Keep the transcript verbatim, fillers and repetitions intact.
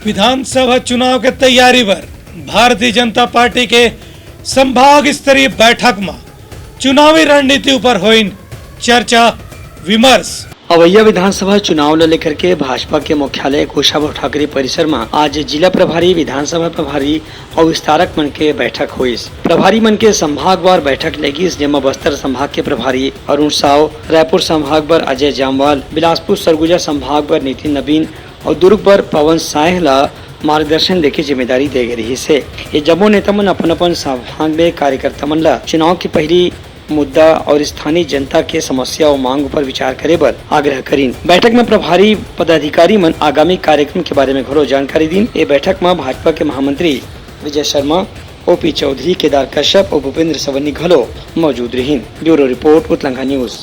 विधानसभा चुनाव के तैयारी बर भारतीय जनता पार्टी के संभाग स्तरीय बैठक म चुनावी रणनीति ऊपर होइन चर्चा विमर्श। अवइया विधानसभा चुनाव ल लेकर के भाजपा के मुख्यालय कोषाभाऊ ठाकरे परिसर म आज जिला प्रभारी, विधानसभा प्रभारी अउ विस्तारक मन के बैठक होइस। प्रभारी मन के संभागवार बैठक लेगिस, जेमा बस्तर संभाग के प्रभारी अरुण साव, रायपुर संभाग बर अजय जामवाल, बिलासपुर सरगुजा संभाग बर नितिन नबीन अउ दुर्ग बर पवन साय ल मार्गदर्शन देके जिम्मेदारी दे गे रिहिस हे। ये जम्मो नेता मन अपन-अपन संभाग में कार्यकर्ता मन ल चुनाव के पहिली मुद्दा अउ स्थानीय जनता के समस्या अउ मांग ऊपर विचार करे बर आग्रह करिन। बैठक में प्रभारी पदाधिकारी मन आगामी कार्यक्रम के बारे में घलो जानकारी दीन। ये बैठक में भाजपा के महामंत्री विजय शर्मा, ओपी चौधरी, केदार कश्यप अउ भूपेंद्र सवन्नी घलो मौजूद रहिन। Bureau report, Utlangha news.